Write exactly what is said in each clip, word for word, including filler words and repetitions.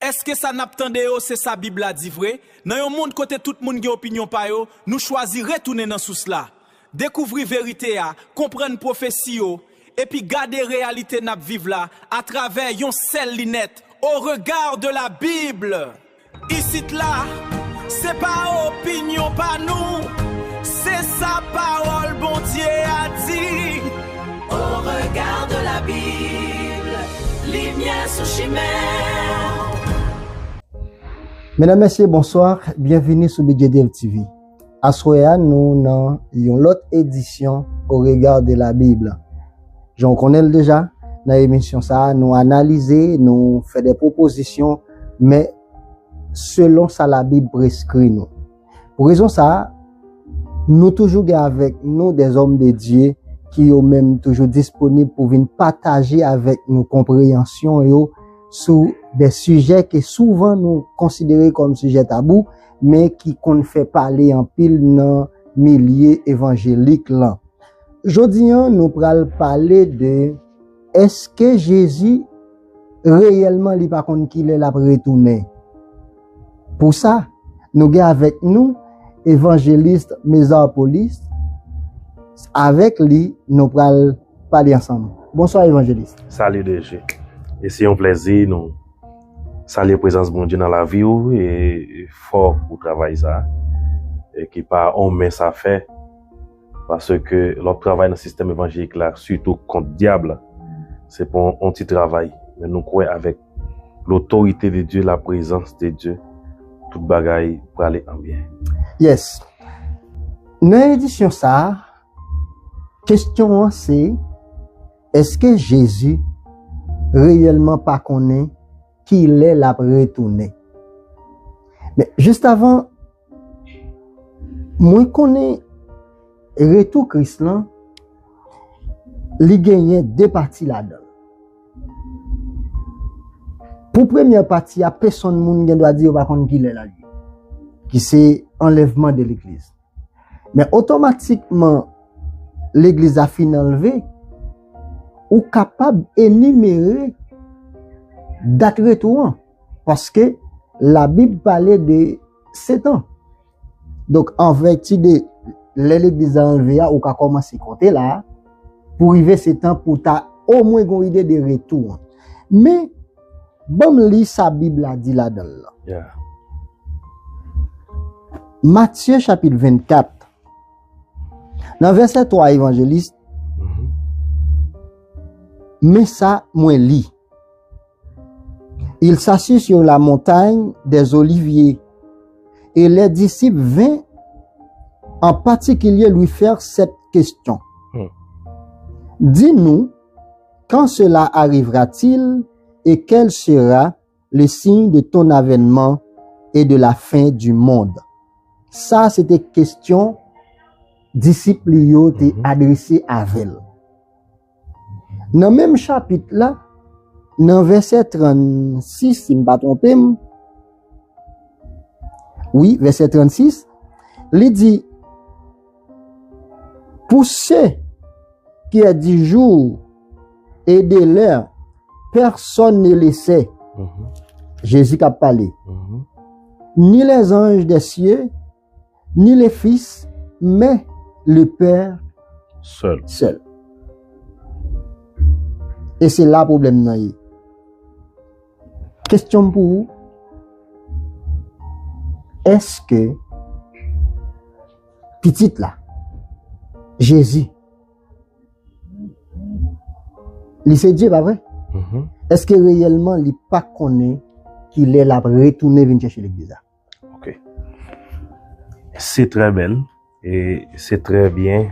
Èske sa n ap tande yo se sa Bib la di vre? Nan yon mond kote tout moun gen opinyon pa yo, nou chwazi retounen nan sous la, dekouvri verite a, konprann pwofesi yo, epi gade reyalite n ap viv la atravè yon sèl linèt, au regard de la Bible. Isit la, se pa opinyon pa nou, se sa pawòl Bondye a di. Au regard de la Bible, limyè sou chimen. Medam, mesye, bonswa. Byenvini sou B J D L T V. Aswè a, nou nan yon lòt edisyon Au regard de la Bible. Jan w konnen l deja, nan emisyon sa a, nou analize, nou fè de pwopozisyon, men selon sa Labib preskri nou. Pou rezon sa a, nou toujou gen avèk nou de zòm de Dye ki yo menm toujou disponib pou vin pataje avèk nou konpreyansyon yo sou de sijè ke souvan nou konsidere kòm sijè tabou, men ki konn fè pale anpil nan milye evanjelik lan. Jodi a, nou pral pale de èske Jezi reyèlman li pa konn kilè l ap retounen. Pou sa, nou gen avèk nou evanjelis Mezar Polis. Avèk li, nou pral pale ansanm. Bonswa, evanjelis. Salut D J. E se yon plèzi nou salye prezans Bondye nan lavi w e fò pou travay sa e ki pa on men sa fè. Paske lè w ap travay nan sistèm evanjelik la, sitou kont dyab la, se pa on, on ti travay. Men nou kwè avèk lotorite de Dye, la prezans de Dye, tout bagay prale an byen. Yes. Nan edisyon sa a, kesyon an se, èske Jezi reyèlman pa konnen kilè l ap retounen? Men, jis avan, mwen konnen retou Kris lan, li genyen de pati ladan l. Pou premyè pati a, pèsonn moun gen dwa di yo pa konn kilè l ap vini, ki se anlèvman de legliz. Men otomatikman, legliz la fin anlve, ou kapab enimere dat retou an, paske Labib pale de setan. Donk, an vèti de lè legliz la anlve a, ou ka kòmanse konte la, pou rive setan pou ta omwen gon ide de retou an. Men, ban m li sa Bib la di ladan l lan. Yeah. Matye chapit vennkat, nan vèsè twa, evanjelis, mhm, men sa mwen li. Il s'assit sur la montagne des Oliviers, et les disciples vinrent en particulier lui faire cette question. Hmm. Dis-nous, quand cela arrivera-t-il et quel sera le signe de ton avènement et de la fin du monde? Sa se te kesyon disip li yo te, mhm, adrese avè l. Nan menm chapit la, nan vèsè trannsis, si m pa twonpe m, wi, vèsè trannsis, li di, pour ce qui est du jour et de l'heure, personne ne le sait. Mhm. Jezi k ap pale. Mhm. Ni les anges des cieux, ni le Fils, mais le Père seul. Seul. E se la pwoblèm nan ye. Kesyon m pou ou, èske pitit la, Jezi, li se Dye, pa vre? Mhm. Èske reyèlman li pa konnen kilè l ap retounen vin chèche legliz la? Ok. C'est très belle et c'est très bien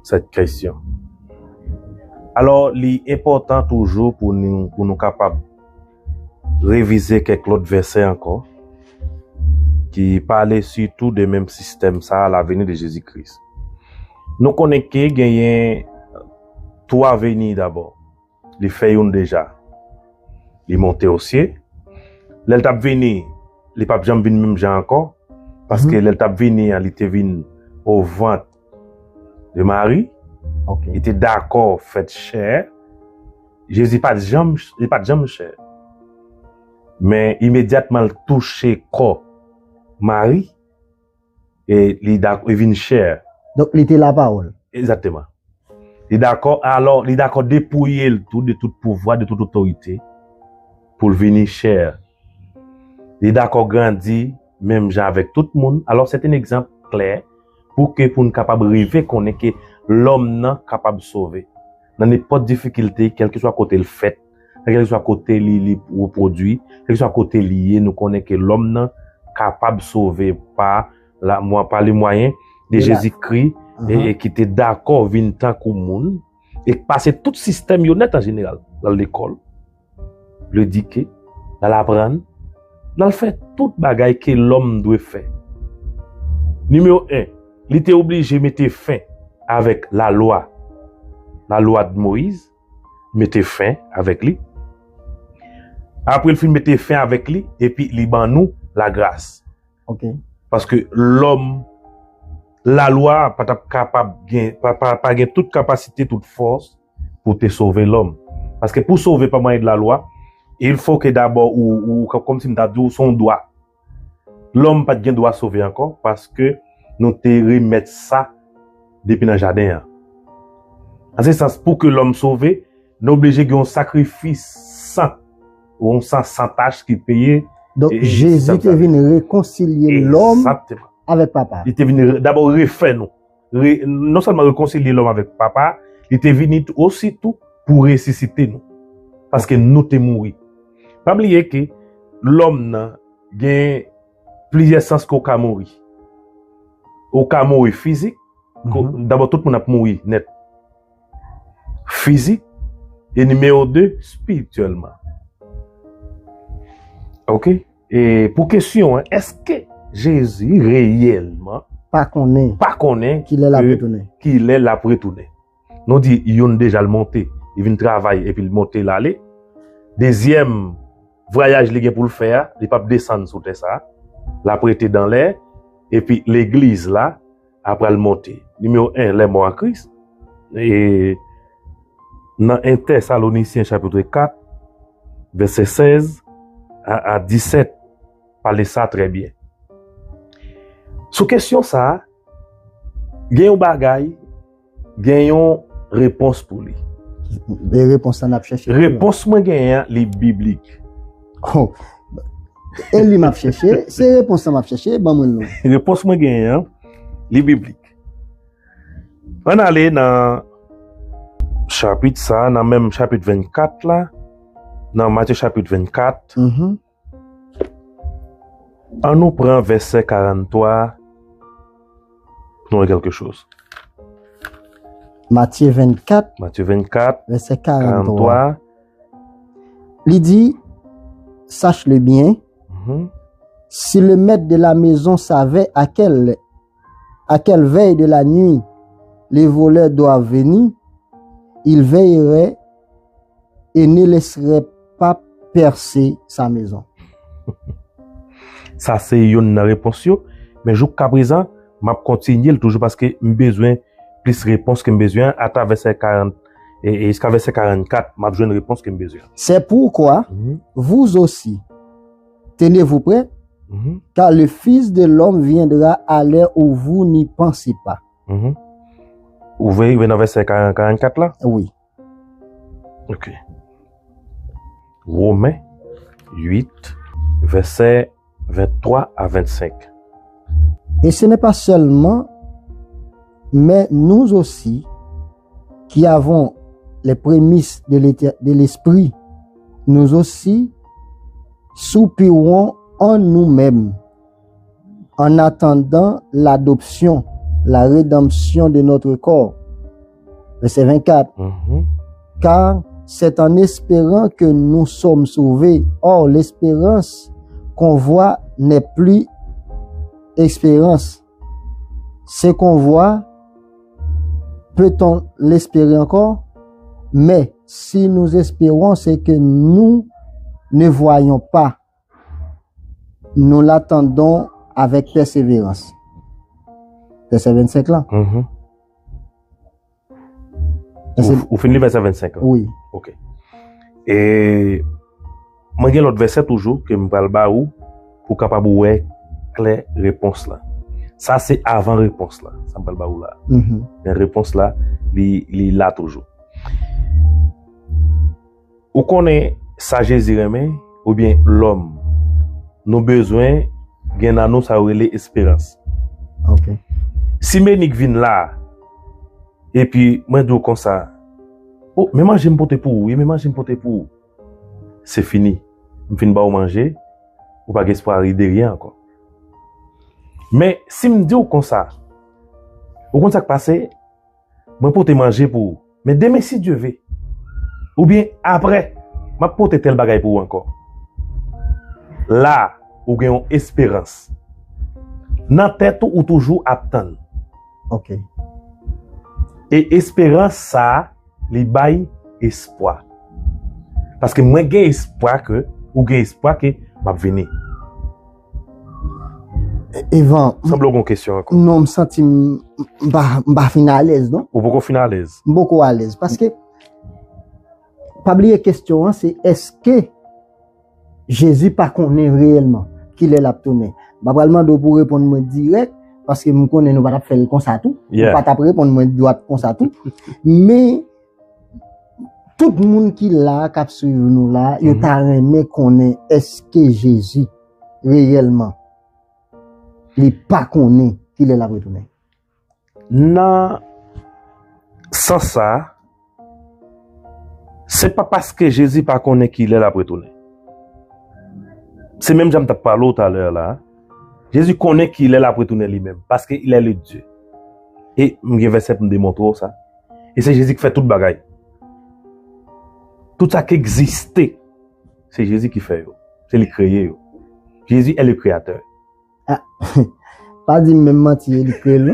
cette question. Alò, li enpòtan toujou pou nou, pou nou kapab revize kèk lòt vèsè ankò ki pale sitou de menm sistèm sa a, la venue de Jésus-Christ. Nou konnen ke genyen twa veni dabò. Li fè youn deja. Li monte osye. Lè l t ap vini, li p ap janm vin menm jan ankò. Paske, mhm, lè l t ap vini an, li te vin o vant de Mari. Ok. Li te dakò fèt chè. Jezi pa t janm, li pa t janm chè. Men imedyatman l touche kò Mari, e li dak-, li vin chè. Donk, li te lapawòl. Egzakteman. Li dakò, alò, li dakò depouye l tou de tout pouvwa, de tout otorite, pou l vini chè. Li dakò grandi menm jan avèk tout moun. Alò, se te yon egzanp klè pou ke, pou n kapab rive konnen ke lòm nan kapab sove. Nan nenpòt difikilte, kèlkeswa kote l fèt, kèlkeswa kote li, li repwodui, kèlkeswa kote li ye, nou konnen ke lòm nan kapab sove pa la, mwa, pa le mwayen de Jezikri, e, e ki te dakò vin tankou moun, e k pase tout sistèm yo nèt an jeneral, l al lekòl, l edike, l al aprann, l al fè tout bagay ke lòm dwe fè. Nimewo en, li te oblije mete fen avèk lalwa, lalwa de Moyiz, mete fen avèk li. Apre l fin mete fen avèk li, epi li ban nou lagras. Ok. Paske lòm, lalwa pa t ap kapab gen, pa, pa, pa gen tout kapasite, tout fòs pou te sove lòm. Paske pou sove pa mwayen de lalwa, il fo ke dabò ou, ou, kòm si m ta di w, se yon dwa. Lòm pa t gen dwa sove ankò, paske nou te remèt sa depi nan jaden an. An se sans, pou ke lòm sove, nou oblije gen yon sakrifis san, yon san san tach ki peye. Donk, e, e, Jezi te vin rekonsilye lòm avèk Papa. Li te vin re-, dabò refè nou. Re-, non sèlman rekonsilye lòm avèk Papa, li te vini tou, osi tou pou resisite nou. Paske nou te mouri. Pa bliye ke lòm nan gen plizyè sans ke w ka mouri. Ou ka mouri fizik, ko-, dabò tout moun ap mouri nèt. Fizik, e nimewo de, espirityèlman. Ok? E pou kesyon an, èske Jezi reyèlman pa konnen, pa konnen kilè l ap retounen? Kilè l ap retounen? Nou di youn deja l monte, li vin travay epi l monte l ale. Dezyèm vwayaj li gen pou l fè a, li p ap desann sou tè sa a. L ap rete dan lè, epi legliz la ap pral monte. Nimewo en, les morts en Christ. E nan en Tèsalonisyen chapit kat, vèsè sèz a, a disèt, pale sa trè byen. Sou kesyon sa a, gen yon bagay, gen yon repons pou li. E repons la n ap chèche. Repons mwen genyen an, li biblik. Oh. E li m ap chèche, se repons la m ap chèche, ban mwen l non. Repons mwen genyen an, li biblik. Ann ale nan chapit sa, nan menm chapit vennkat la, nan Matye chapit vennkat. Mhm. Ann nou pran vèsè karannntwa pou nou wè kèlke choz. Matye vennkat. Matye vennkat, vèsè karannntwa. Karannntwa. Li di, sache-le bien, mhm, si le maître de la maison savait à quelle, à quelle veille de la nuit les voleurs doivent venir, il veillerait et ne laisserait pas percer sa maison. Sa se youn nan repons yo, men joukaprezan, m ap kontinye l toujou paske m bezwen plis repons ke m bezwen atravè vèsè karant, e, e jiska vèsè karannkat, m ap jwenn repons ke m bezwen. C'est pourquoi, mhm, vous aussi, tenez-vous prêts, mhm, car le Fils de l'homme viendra à l'heure où vous n'y pensez pas. Mhm. Ou vle rive nan vèsè karant, karannkat la? Wi. Ok. Women uit, vèsè venntwa a vennsenk. Et ce n'est pas seulement, mais nous aussi, qui avons les prémices de l'éter-, de l'Esprit, nous aussi soupirons en nous-mêmes, en attendant l'adoption, la rédemption de notre corps. Vèsè vennkat. Mhm. Car c'est en espérant que nous sommes sauvés. Or, l'espérance qu'on voit n'est plus espérance. Ce qu'on voit, peut-on l'espérer encore? Mais si nous espérons ce que nous ne voyons pas, nous l'attendons avec persévérance. Vèsè vennsenk la. Mhm. Ou, ou fin li vèsè vennsenk la? Wi. Ok. E Mwen gen lòt vèsè toujou ke m pral ba ou pou w kapab wè klè repons la. Sa se avan repons la, sa m pral ba ou la. Men repons la, li, li la toujou. Ou konnen sa Jezi renmen, oubyen lòm? Nou bezwen gen nan nou sa yo rele esperans. Ok. Si Menik vin la, epi mwen di w konsa, "Oh, men manje m pote pou ou, wi, men manje m pote pou ou." Se fini. M fin ba w manje, ou pa gen espwa de ryen ankò. Men, si m di w konsa, ou konn sa k pase? Mwen pote manje pou ou. Men demen, si Dye ve, oubyen apre, m ap pote tèl bagay pou ou ankò. La, ou gen yon esperans. Nan tèt ou, ou toujou ap tann. Ok. E esperans sa a, li bay espwa. Paske mwen gen espwa ke, ou gen espwa ke m ap vini. Evan, sanble w gen kesyon ankò. Non, m santi m, m pa, m pa fin alèz, non. Ou poko fin alèz? M poko alèz. Paske, pa bliye kesyon an, se èske Jezi pa konnen reyèlman kilè l ap tounen? M pa pral mande w pou w reponn mwen dirèk, paske m konnen nou pa t ap fè l konsa tou. Ou pa t ap reponn mwen dwat konsa tou. Men, tout moun ki la, k ap swiv nou la, yo ta renmen konnen èske Jezi, reyèlman, li pa konnen kilè l ap retounen. Nan sans sa, se pa paske Jezi pa konnen kilè l ap retounen. Se menm jan m t ap pale w talè la. Jezi konnen kilè l ap retounen li menm, paske il est le Dieu. E m gen vèsè pou m demontre w sa. E se Jezi ki fè tout bagay. Tout sa ki egziste, se Jezi ki fè yo. Se li kreye yo. Jezi est le créateur. Ah, pa di m menm manti e li kreye l,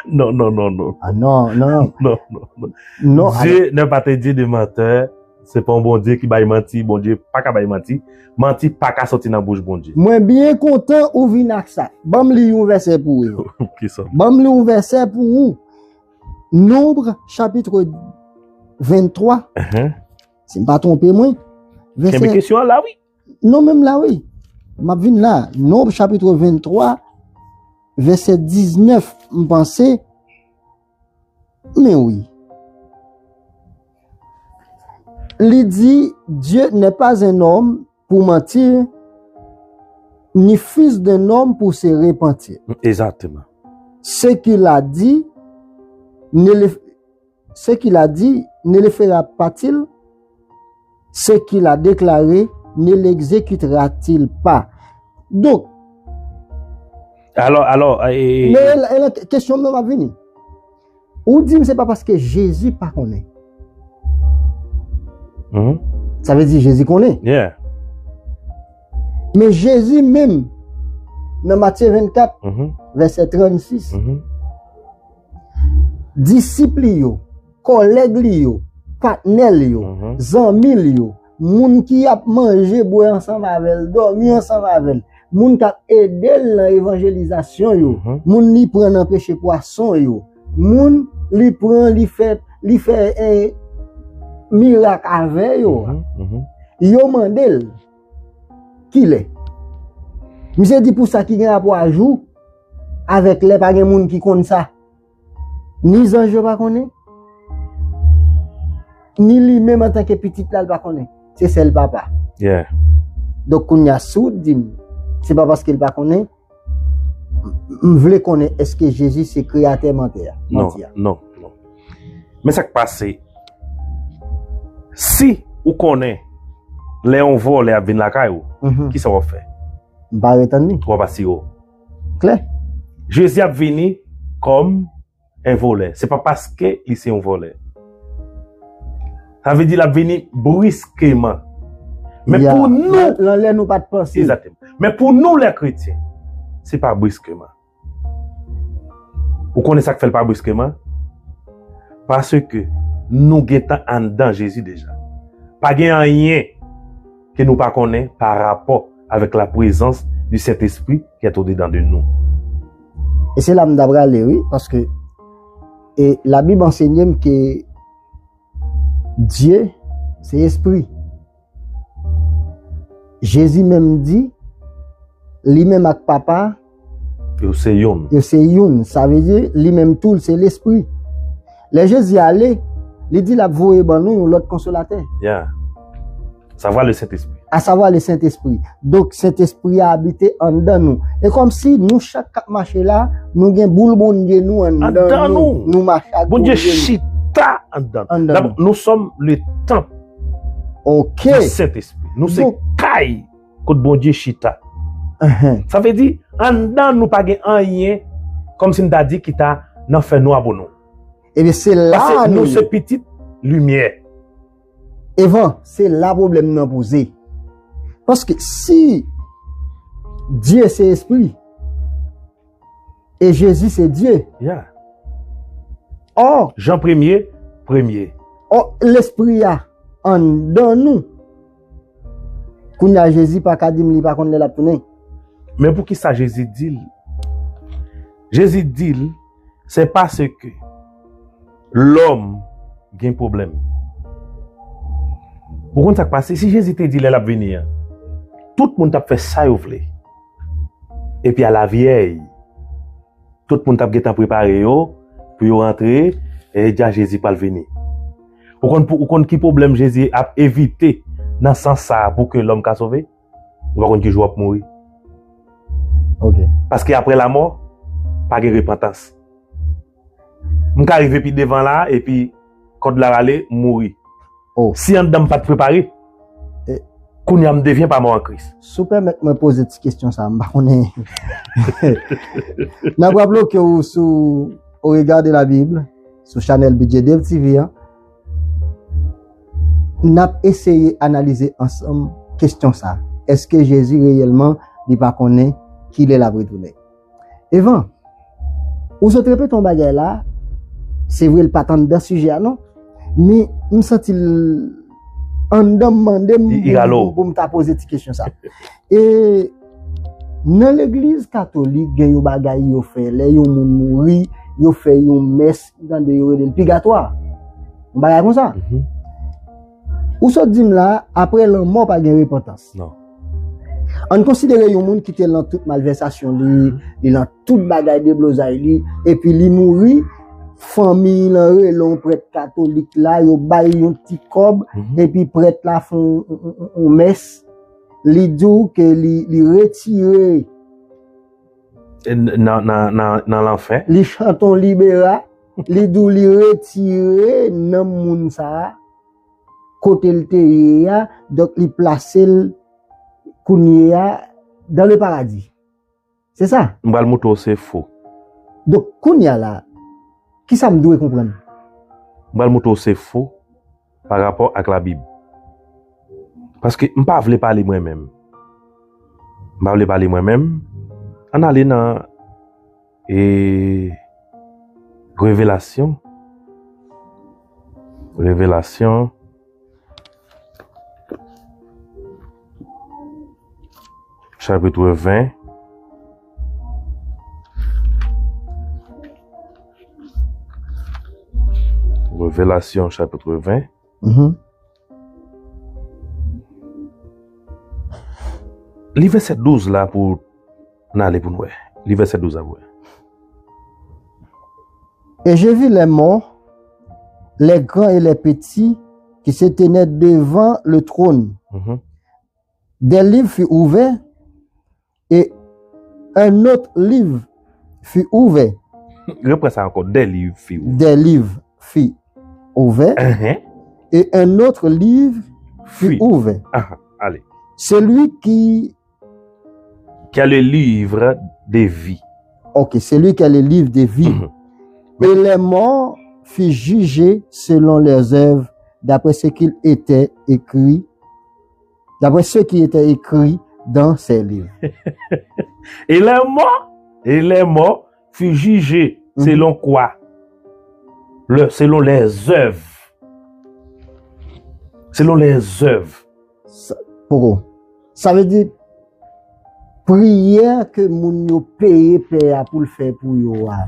non? Non, non, non, non. Ah, non, non, non. Non, non, non. Non, Dieu n'est pas un Dieu de menteur. Se pa yon Bondye ki bay manti. Bondye pa ka bay manti. Manti pa ka soti nan bouch Bondye. Mwen byen kontan ou vin ak sa. Ban m li yon vèsè pou ou. Kisa? Ban m li yon vèsè pou ou. Nonb, chapit venntwa. Si m pa twonpe mwen, vèsè... Kenbe kesyon an la, wi. Non, menm la, wi. M ap vin la. Nonb, chapit venntwa, vèsè diznèf, m panse. Men wi. Li di, Dieu n'est pas un homme pour mentir, ni fils d'un homme pour se repentir. Exactement. Ce qu'il a dit, ne le, ce qu'il a dit, ne le fera pas-il? Ce qu'il a déclaré, ne l'exécutera-t-il pas? Donk, alò, alò, e, e, men e, e, kesyon m nan ap vini. Ou di m se pa paske Jezi pa konnen. Sa vle di Jezi konnen. Yeah. Men Jezi menm, nan Matye vennkat, vèsè trannsis, disip li yo, kòlèg li yo, patnè l yo, zanmi l yo, moun ki ap manje, bwè ansanm avè l, dòmi ansanm avè l, moun k ap ede l nan evanjelizasyon yo, moun li pran nan peche pwason yo, moun li pran, li fè, li fè, eh, mirak avè yo a. Yo mande l, kilè? Misye di pou sa ki gen rapò a jou avèk lè pa gen moun ki konn sa. Ni zanj yo pa konnen, ni li menm antanke pitit la, l pa konnen. Se sèl Papa. Yeah. Donk, kounye a, si w di m, se pa paske l pa konnen, m, m vle konnen èske Jezi se kreyatè mantè a, manti a. Non, non, non. Men sa k pase, si ou konnen lè yon vòlè ap vin lakay ou, kisa w ap fè? M pa ret tann li. Ou ap asire w. Klè. Jezi ap vini kòm yon vòlè. Se pa paske li se yon vòlè. Sa vle di l ap vini briskeman. Men pou nou, nan, nan lè nou pa t panse. Egzakteman. Men pou nou, lè kretyen, se pa briskeman. Ou konnen sa k fè l pa briskeman? Paske nou gentan anndan Jezi deja. Pa gen anyen ke nou pa konnen pa rapò avèk la présence du Saint-Esprit qui est au-dedans de nous. E se la m ta prale, wi, paske, e, Labib ansenye m ke Dye se espri. Jezi menm di, li menm ak Papa, Yo se youn. Yo se youn. Sa vle di, li menm tou, l se Lespri. Lè Jezi ale, li di l ap voye ban nou yon lòt konsolatè. Yeah. Savoir le Saint-Esprit. A savwa le Sentespri. Donk, Sentespri a abite anndan nou. E kòmsi nou chak k ap mache la, nou gen boul Bondye nou anndan nou. Nou mache ak Bondye nou. Bondye chita anndan nou. Anndan nou. Nou sommes le temple du Saint-Esprit. Nou se kay kot Bondye chita. Sa vle di, anndan nou pa gen anyen, kòmsi m ta di, ki ta nan fènwa pou nou. Ebyen, se la nou se pitit limyè. Evan, se la pwoblèm nan poze. Paske si Dye se espri, e Jezi se Dye. Yeah. Ò, Jan premye, premye. Ò, Lespri a anndan nou. Kounye a Jezi pa ka di m li pa konn lè l ap tounen. Men poukisa Jezi di l? Jezi di l, se paske lòm gen pwoblèm. Ou konn sa k pase? Si Jezi te di lè l ap vini an, tout moun t ap fè sa yo vle. Epi alavyèy, tout moun t ap gentan prepare yo pou yo rantre, e dja Jezi pral vini. Ou konn, ou konn ki pwoblèm Jezi ap evite nan sans sa a pou ke lòm ka sove? Ou pa konn ki jou w ap mouri. Ok. Paske apre lamò, pa gen repantans. M ka rive pi devan la, epi kòd la rale, m mouri. Oh. Si anndan m pa t prepare, kounye a m devyen pa mò an Kris. Si w pèmèt mwen poze ti kesyon sa, m pa konnen. N ap raple w ke w sou Au regard de la Bible, sou chanèl Bidye Dev T V an, n ap eseye analize ansanm kesyon sa. Èske Jezi reyèlman li pa konnen ki lè l ap retounen? Evan, ou sot repete yon bagay la, se vre l pa t anndan sijè a non, men m santi l anndan m mande m pou m ta poze ti kesyon sa. E nan legliz katolik gen yon bagay yo fè, lè yon moun mouri, yo fè yon mès, ou tande yo rele l pigatwa. Yon bagay konsa. Ou sot di m la, apre lanmò pa gen repantans. Non. Ann konsidere yon moun ki te lan tout malvèsasyon li, li lan tout bagay deblozay li, epi li mouri, fanmi lan rele yon prèt katolik la, yo bay yon ti kòb, epi prèt la fè yon, yon, yon, yon mès, li di w ke li, li retire Nan, nan, nan, nan lanfè. Li chante yon libera, li di w li retire nanm moun sa a, kote l te ye a, donk li plase l kounye a dans le paradis. Se sa? M pral moutre w se fo. Donk kounye a la, kisa m dwe konprann? M pral moutre w se fo pa rapò ak Labib. Paske m pa vle pale mwen menm. M pa vle pale mwen menm. Ann ale nan e, Revelasyon. Revelasyon. Chapit ven. Revelasyon chapit ven. Li vèsè douz la pou n ale pou n wè. Li vèsè douz la pou wè. Et je vis les morts, les grands et les petits, qui se tenaient devant le trône. Des livres furent ouverts, et un autre livre fut ouvert. Repran sa ankò. Des livres furent ouverts. Des livres furent ouverts, et un autre livre fut ouvert. Ale. Celui qui Qui a le livre de vie. Ok, celui qui a le livre de vie. Et les morts furent jugés selon leurs œuvres, d'après ce qu'il était écrit, d'après ce qui était écrit dans ces livres. Et les morts, et les morts furent jugés selon quoi? Le, selon les œuvres. Selon les œuvres. Poko. Sa vle di priyè ke moun yo peye pè a pou l fè pou yo a.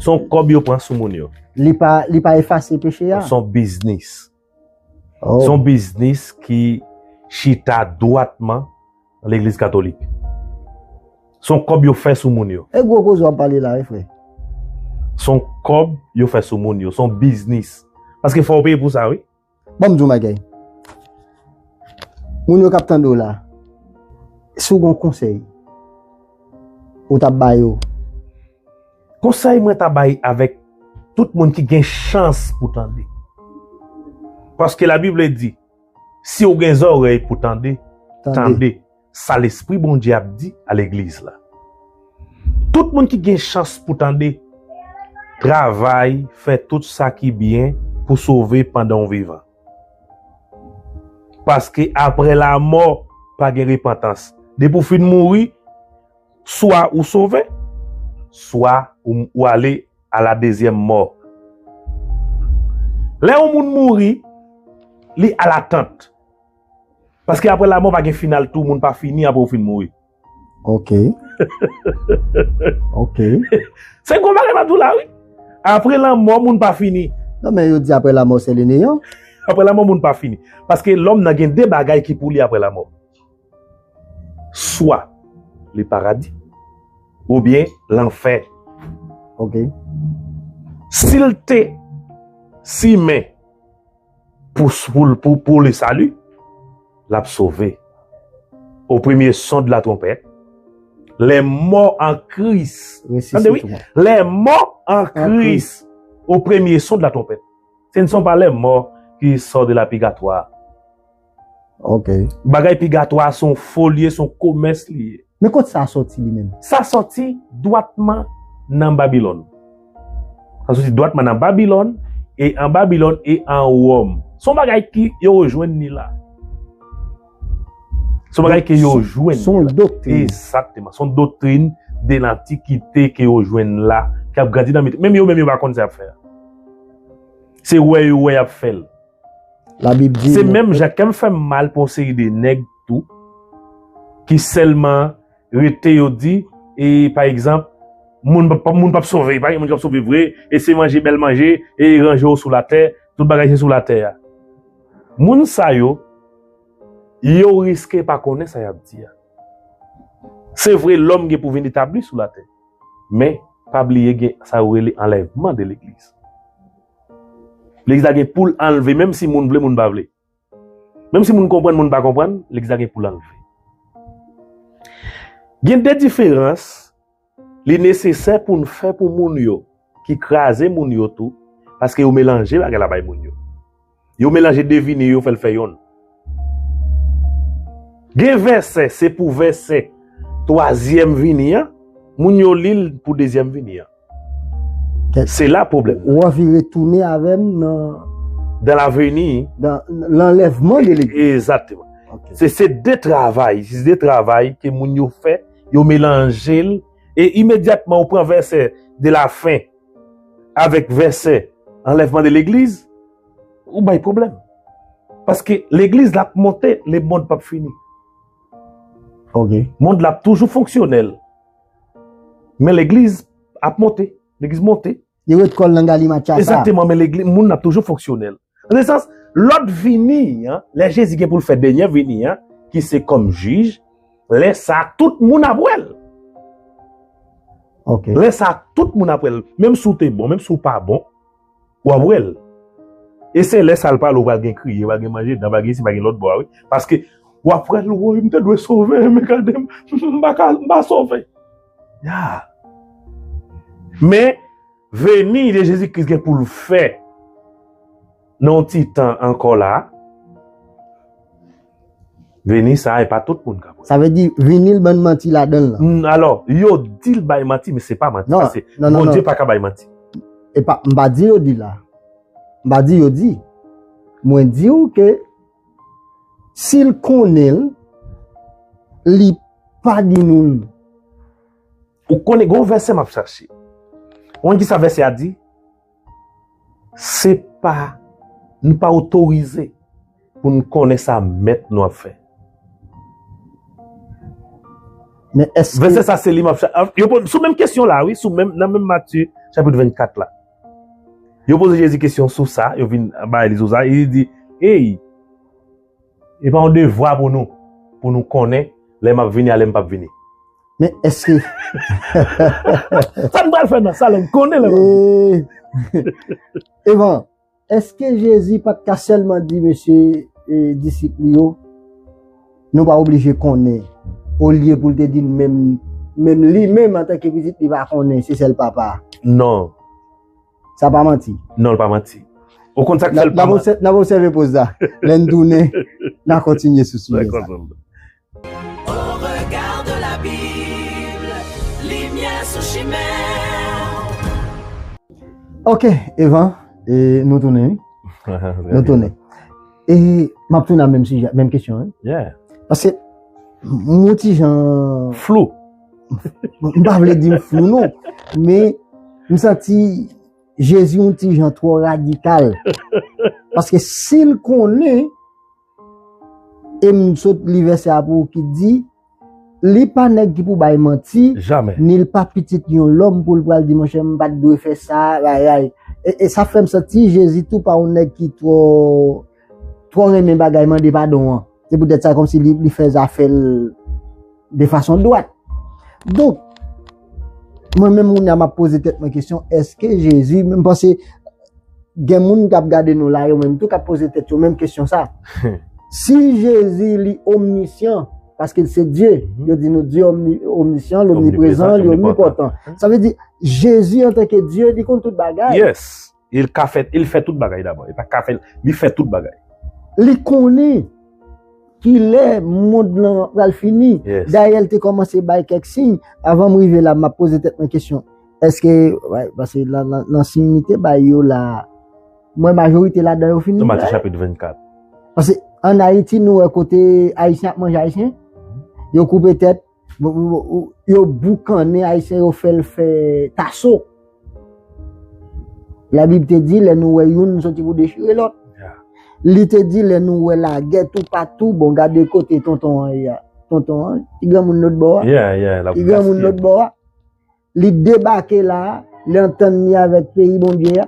Se yon kòb yo pran sou moun yo. Li pa, li pa efase peche a. Se yon biznis. Se yon biznis ki chita dwatman nan legliz katolik. Se yon kòb yo fè sou moun yo. E gwo koze w ap pale la, wi, frè. Se yon kòb yo fè sou moun yo. Se yon biznis. Paske fò w peye pou sa, wi. Ban m di w yon bagay. Moun yo k ap tande w la, si w gen yon konsèy ou t ap ba yo? Konsèy mwen ta bay avèk tout moun ki gen chans pou tande. Paske Labib di, si w gen zòrèy pou tande, tande. Tande sa Lespri Bondye ap di a legliz la. Tout moun ki gen chans pou tande, travay, fè tout sa ki byen pou sove pandan w vivan. Paske apre lamò, pa gen repantans. Depi w fin mouri, swa ou sove, swa ou, ou ale a la dezyèm mò. Lè yon moun mouri, li a latant. Paske apre lamò pa gen final tou, moun pa fini apre ou fin mouri. Ok. Ok. Se gwo bagay m ap di w la, wi. Apre lanmò, moun pa fini. Non, men yo di apre lamò, se le neyan. Apre lamò, moun pa fini. Paske lòm nan gen de bagay ki pou li apre lamò. Swa le paradi, oubyen lanfè. Ok. Si l te simen pou, pou, pou, pou le sali, l ap sove. Au premier son de la trompette, les morts en Christ. Tande, wi. Les morts en Christ, au premier son de la trompette. Ce ne sont pas les morts qui sortent de la purgatoire. Ok. Bagay pigatwa se yon fo li ye, se yon komès li ye. Men kot sa sòti li menm? Sa sòti dwatman nan Babilòn. Sa sòti dwatman nan Babilòn, e an Babilòn, e an Wòm. Se yon bagay ki yo jwenn ni la. Se yon bagay ke yo jwenn ni la. Se yon doktrin. Egzakteman. Se yon doktrin de lantikite ke yo jwenn la, k ap grandi nan mitan. Menm yo menm yo pa konn sa y ap fè a. Se wè yo wè y ap fè l. Labib di se menm jan ke m fè m mal pou yon seri de nèg tou, ki sèlman rete yo di, e pa egzanp, moun p ap, moun p ap sove, pa gen moun k ap sove vre, e se manje bèl manje, e ranje w sou latè, tout bagay se sou latè a. Moun sa yo, yo riske pa konnen sa y ap di a. Se vre, lòm gen pou vin etabli sou latè, men pa bliye gen sa yo rele anlèvman de legliz. Legliz la gen pou l anlve, menm si moun vle, moun pa vle. Menm si moun konprann, moun pa konprann, legliz la gen pou l anlve. Gen de diferans li nesesè pou n fè pou moun yo, ki kraze moun yo tou, paske yo melanje bagay la bay moun yo. Yo melanje de vini yo, yo fè l fè yonn. Gen vèsè, se pou vèsè twazyèm vini an, moun yo li l pou dezyèm vini an. Se la pwoblèm. Ou anvi retounen avè m nan dans l'avenir, dans l'enlèvement de l'église. Egzakteman. Ok. Se, se de travay, se de travay ke moun yo fè, yo melanje l, e imedyatman ou pran vèsè de la fin avèk vèsè anlèvman de legliz, ou bay pwoblèm. Paske legliz la ap monte, le mond p ap fini. Ok. Mond la ap toujou fonksyonèl. Men legliz ap monte. Legliz monte. Li ret kò l nan galimatya sa. Egzakteman, men legliz, moun nan ap toujou fonksyonèl. Nan sans, lòt vini an, lè Jezi gen pou l fè dènye vini an, ki se kòm jij, lè sa a, tout moun ap wè l. Ok. Lè sa a, tout moun ap wè l. Menm si w te bon, menm si w pa bon, w ap wè l. E se lè sa a l pral, ou pral gen kriye, pral gen manje dan, pral gen isi, pral gen lòt bò a, wi. Paske w ap wè l, woy, m te dwe sove, men gade m, m pa ka, m pa sove. Ya. Men, vini de Jezi Kris gen pou l fè nan yon ti tan ankò la, vini sa a, e pa tout moun k ap wè. Sa vle di, vini l ban n manti ladan l lan. Mm, alò, yo di l bay manti, men se pa manti. Non, sa se non, non, Bondye non. Pa ka bay manti. E pa, m pa di yo di la. M pa di yo di. Mwen di w ke si l konnen l, li pa di nou l. Ou konnen, gen yon vèsè m ap chache. Ou konn ki sa vèsè a di? Se pa, nou pa otorize pou n konnen sa mèt nou ap fè. Men èske vèsè sa se li m ap cha-, yo po-, sou menm kesyon la, wi, sou menm, nan menm Matye, chapit vennkat la. Yo poze Jezi kesyon sou sa, yo vin bay li sou sa, e li di, ey, e pa yon devwa pou nou, pou nou konnen Lè m ap vini, a lè m p ap vini. Men èske Sa n pral fè nan sa lè n konnen lè m ap vini. Eh, Evan, èske Jezi pa t ka sèlman di mesye eh, disip li yo, nou pa oblije konnen, olye pou l te di l menm menm li menm antanke pitit li pa konnen se sèl papa a? Non, Sa pa manti. Non, l pa manti. Ou konn sa k fè l N pa ap manti? obsè- n ap obsève poz la. Lè n tounen, n a kontinye sou sijè sa. Dakò, Sandra. Au regard de la Bible, lumière sous chemin. Ok, Evan, e nou tounen, wi. Nou tounen. E m ap tounen a menm sijè, menm kesyon, wi. Yeah. Paske m yon ti jan Flou. m pa vle di m flou non, men m santi Jezi yon ti jan twò radikal. Paske si l konnen, e m sot li vèsè a pou ou ki di, li pa nèg ki pou bay manti, Jamè. Ni l pa pitit yon lòm pou l pral di monchè m pa t dwe fè sa, ayay. E, e sa fè m santi Jezi tou pa yon nèg ki twò twò renmen bagay mande padon an. Se poutèt sa kòmsi li, li fè zafè l de fason dwat. Donk, mwen menm moun nan m ap poze tèt mwen kesyon, èske Jezi, m panse gen moun k ap gade nou la, yo menm tou k ap poze tèt yo menm kesyon sa. Si Jezi li omnisyan, paske l se Dye, yo di nou Dye omni, omnisyan, l omniprezan, li omnipotan. Sa vle di, Jezi antanke Dye, li konn tout bagay. Yes. Il ka fè, il fè tout bagay dabò. Li pa ka fè, li fè tout bagay. Li konnen kilè mond lan pral fini. Dayè l te kòmanse bay kèk siy. Avan m rive la, m ap poze tèt mwen kesyon. Èske, paske nan siy li te bay yo la, mwen majorite ladan yo fini. Nan Matye chapit vennkat. Paske ann Ayiti, nou wè kote Ayisyen ap manje Ayisyen, yo koupe tèt, yo boukannen Ayisyen, yo fè l fè taso. Labib te di, lè nou wè youn, nou soti pou dechire lòt. Li te di, lè nou wè lagè toupatou, bon, gade kote tonton an ye a. Tonton an, ti granmoun lòt bò a. Ti granmoun lòt bò a. Li debake la, li antann li avèk peyi Bondye a.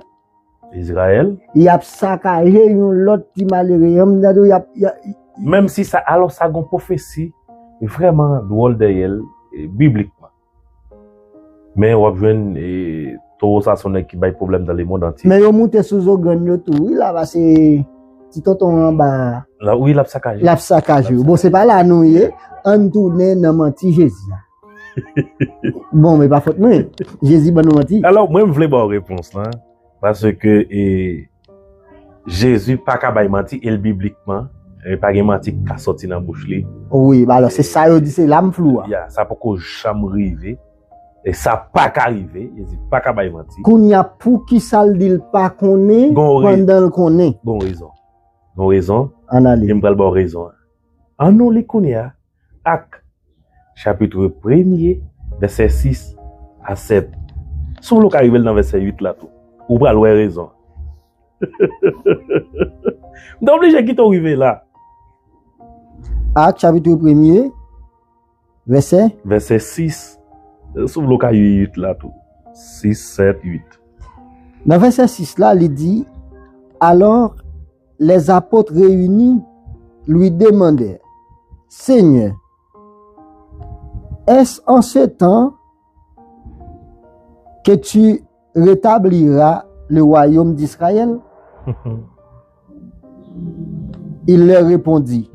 Izrayèl. Y ap sakaje yon lòt ti malere. Yon m tande y ap. Menm si sa, alò sa gon pwofesi vrèman dwòl dèyè l, biblikman. Men w ap jwenn towo sa se yon nèg ki bay pwoblèm nan lemonn antye. Men yo moute sou zo grenn yo tou, wi, la, paske ti tonton anba. Wi, l ap sakaje. L ap sakaje yo. Bon, se pa la nou ye. Ann tounen nan manti Jezi a. Bon, men pa fòt mwen. Jezi ban nou manti. Alò, mwen, m vle ba w repons lan. Paske e, Jezi pa ka bay manti, e l biblikman, e pa gen manti ki ka sòti nan bouch li. Wi, alò, se sa yo di, se la m flou a. Ya, sa poko janm rive. E sa pa ka rive, Jezi pa ka bay manti. Kounye a, poukisa l di l pa konnen pandan l konnen? Gon rezon. Gon rezon. Ann ale. E m pral ba w rezon an. Ann nou li kounye a. Ak chapit premye, vèsè sis a sèt. Si w vle w ka rive l nan vèsè uit la tou. Ou pral wè rezon. M te oblije kite w rive la. Ak chapit premye, vèsè. Vèsè sis. Si w vle w ka rive uit la tou. Sis, sèt, uit. Nan vèsè sis la, li di, alors les apôtres réunis lui demandèrent, Seigneur, est-ce en ce temps que tu rétabliras le royaume d'Israël? Il leur répondit,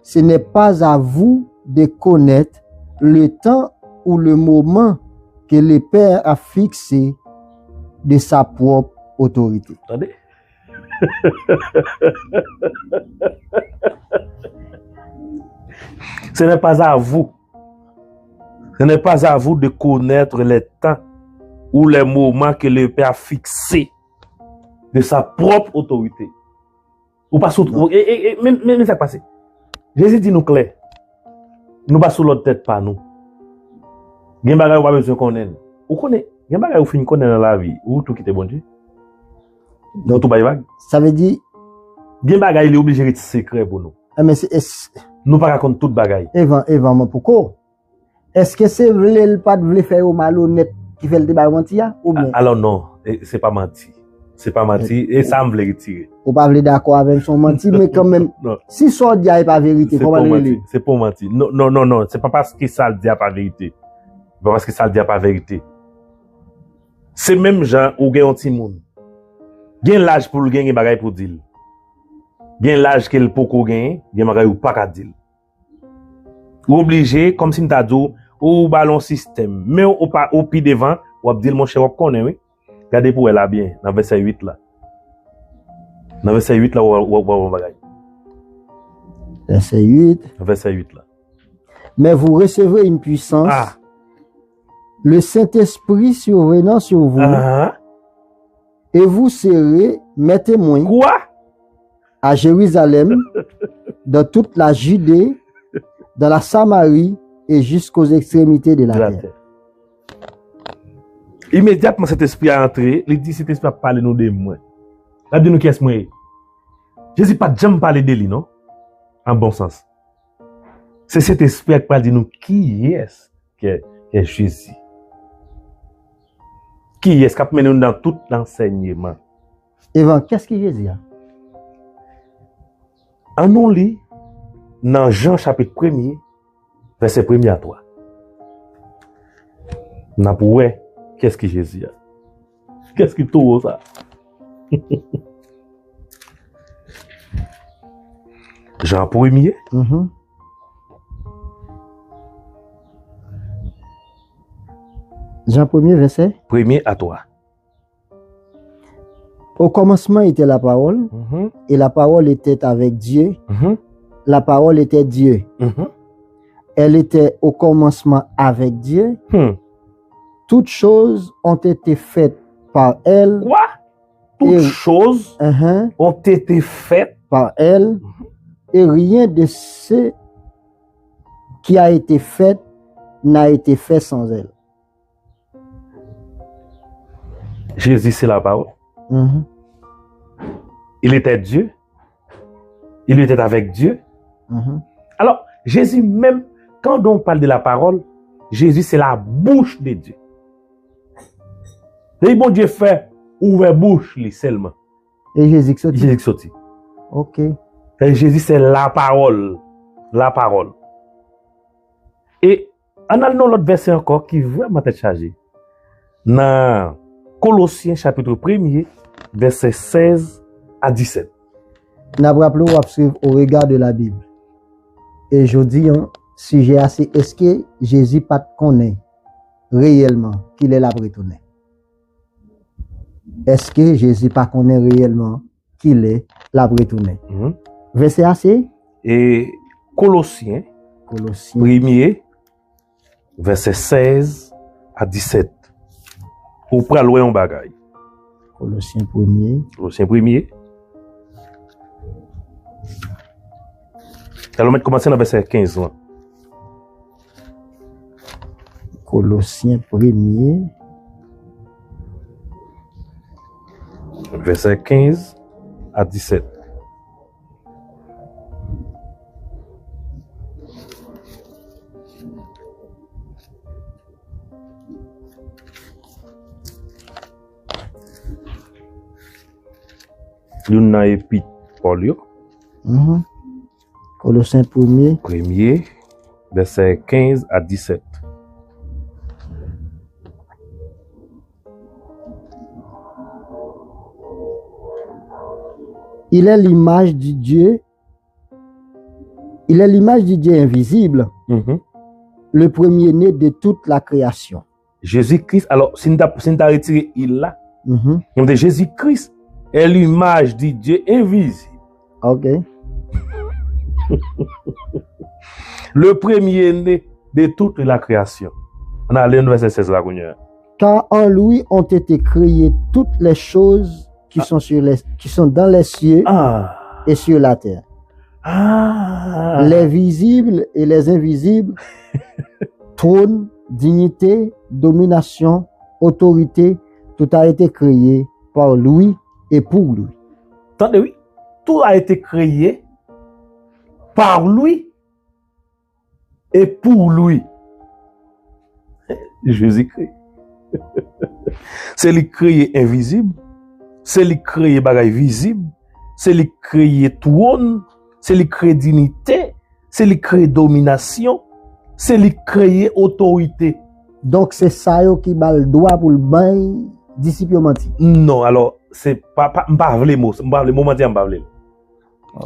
Ce n'est pas à vous de connaître le temps ou le moment que le Père a fixé de sa propre autorité. Tande? Ce n'est pas à vous. Ce n'est pas à vous de connaître les temps ou les moments que le Père a fixé de sa propre autorité. Ou pa sou. E, e, e, men, men, men sa k pase. Jezi di nou klè. Nou pa sou lòd tèt pa nou. Gen bagay ou pa bezwen konnen. Ou konnen, gen bagay ou fin konnen nan lavi, ou tou kite Bondye. Ou tou bay vag. Sa vle di, gen bagay li oblije ret sekrè pou nou. E men se, es, Nou pa ka konn tout bagay. Evan, Evan, mwen poko. Èske se vle l pa t vle fè yo malonèt ki fè l te bay manti a? Oubyen? Alò non, e, se pa manti. Se pa manti, e sa m vle retire. Ou pa vle dakò avè m, se yon manti, men kanmenm, non, si sa w di a e pa verite, kòman l rele? Se pa yon manti, se pa yon manti. Non, non, non, non, se pa paske sa l di a pa verite. Se pa paske sa l di a pa verite. Se menm jan ou gen yon timoun. Gen laj pou l gen, gen bagay pou w di l. Gen laj ke l poko genyen, gen bagay ou pa ka di l. Ou oblije, kòmsi m ta di w, ou ba l yon sistèm. Men ou pa, ou pi devan, w ap di l, monchè, w ap konnen, wi. Gade pou w wè la byen, nan vèsè uit la. Nan vèsè uit la, w ap wè yon bagay. Vèsè uit. Nan vèsè uit la. Mais vous recevrez une puissance. Ah. Le Saint-Esprit survenant sur vous. Ah. Et vous serez mes témoins. Quoi? À Jérusalem, dans toute la Judée, dans la Samarie et jusqu'aux extrémités de la terre. Imedyatman, Sentespri a antre, li di, Sentespri ap pale nou de mwen. L ap di nou kiyès mwen ye. Jezi pa t janm pale de li, non. An bon sans. Se Sentespri a k pral di nou kiyès ke, ke Jezi. Kiyès k ap mennen nou nan tout ansèyman. Evan, kiyès ki Jezi a? Ann nou li nan Jan chapit premye, vèsè premye a twa. N ap wè kiyès ki Jezi a. Kiyès ki towo sa? Jan premye. Mhm. Jan premye, vèsè? Premye a twa. Au commencement était la parole, mhm, et la parole était avec Dieu. Mhm. La parole était Dieu. Mhm. Elle était au commencement avec Dieu. Hmm. Toutes choses ont été faites par elle. Quoi? Toutes choses, mhm, ont été faites par elle, et rien de ce qui a été fait n'a été fait sans elle. Jésus, c'est la parole. Mhm. Il était Dieu. Il était avec Dieu. Mhm. Alors, Jésus même, quand on parle de la parole, Jésus, c'est la bouche de Dieu. Depi Bondye fè, ouvè bouch li sèlman. E Jezi k soti? Jezi k soti. Ok. E Jezi se la parole. La parole. E ann al nan lòt vèsè ankò ki vrèman tèt chaje. Nan Kolosyen chapit premye, vèsè sèz a disèt. N ap raple w, w ap swiv Au regard de la Bible. E jodi a, sijè a se, èske Jezi pa t konnen reyèlman kilè l ap retounen? Èske Jezi pa konnen reyèlman kilè l ap retounen? Mhm. Vèsè a se? E Kolosyen, Kolosyen. Premye, vèsè sèz a disèt. Ou pral wè yon bagay. Kolosyen premye. Kolosyen premye. Alò, mèt kòmanse nan vèsè kenz lan. Kolosyen premye. Vèsè kenz a disèt. Youn nan epit Pòl yo. Mhm. Kolosyen premye. Premye, vèsè kenz a disèt. Il est l'image du Dieu, il est l'image du Dieu invisible, mhm, le premier-né de toute la création. Jezi Kris, alò, si n ta, si n ta retire il la, mhm, nou te Jezi Kris est l'image du Dieu invisible. Ok. Le premier-né de toute la création. Ann ale nan vèsè sèz la kounye a. Car en lui ont été créées toutes les choses qui, ah, sont sur les, qui sont dans les cieux, ah, et sur la terre. Ah. Les visibles et les invisibles, trône, dignité, domination, autorité, tout a été créé par lui et pour lui. Tande wi, tout a été créé par lui et pour lui. Jezikri. Se li k kreye envizib, Se li k kreye bagay vizib, se li k kreye twòn, se li k kreye dinite, se li k kreye dominasyon, se li k kreye otorite. Donk, se sa yo ki ba l dwa pou l bay disip yo manti. Non, alò, se pa, pa, m pa vle mo, m pa vle mo manti a, m pa vle l.